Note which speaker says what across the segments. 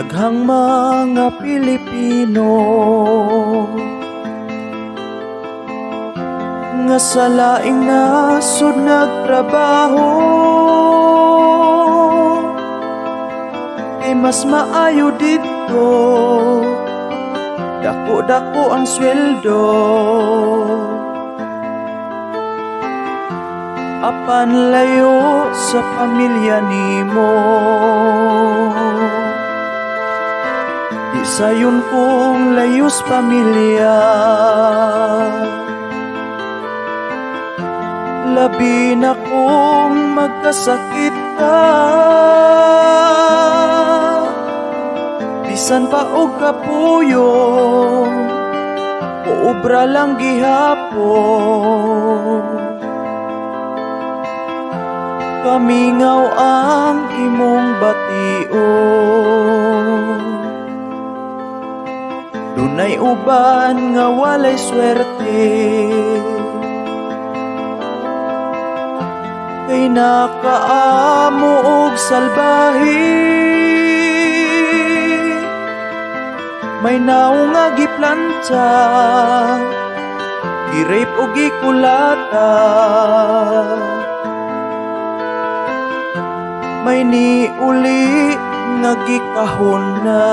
Speaker 1: Daghang mga Pilipino nga sa laing nasod nagtrabaho, kay mas maayo didto, dako-dako ang sweldo. Apan layo sa pamilya nimo, di sayon kung layos pamilya. Labi na kung magkasakit ka, bisan pa og kapuyong, muobra lang gihapon. Kamingaw ang imong bation, dunay uban nga walay swerte, kay nakaamo og salbahe. May naong nga giplantsa, gi-rape o gikulata, may niuli nga gikahon na.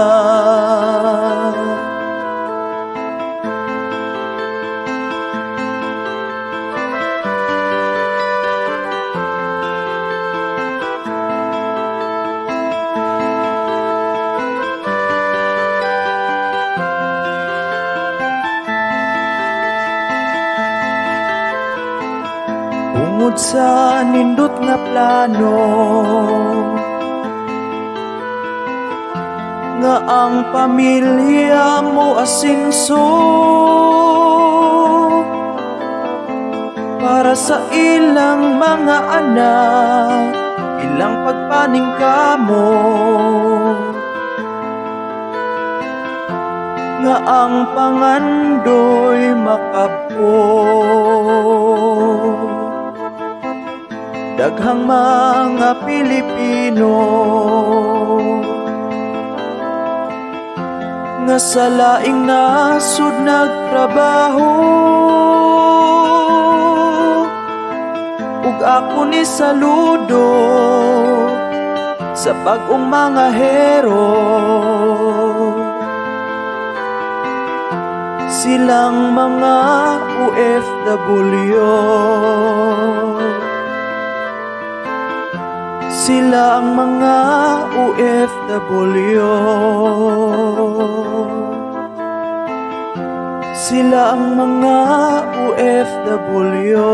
Speaker 1: Tungod sa nindot nga plano nga ang pamilya mo asinso, para sa ilang mga anak, ilang pagpaningkamot, nga ang pangandoy makabot. Daghang mga Pilipino nga sa laing nasod nagtrabaho, ug ako ni saludo sa bag-ong mga hero. Silang mga OFW, sila ang mga OFW, sila ang mga OFW.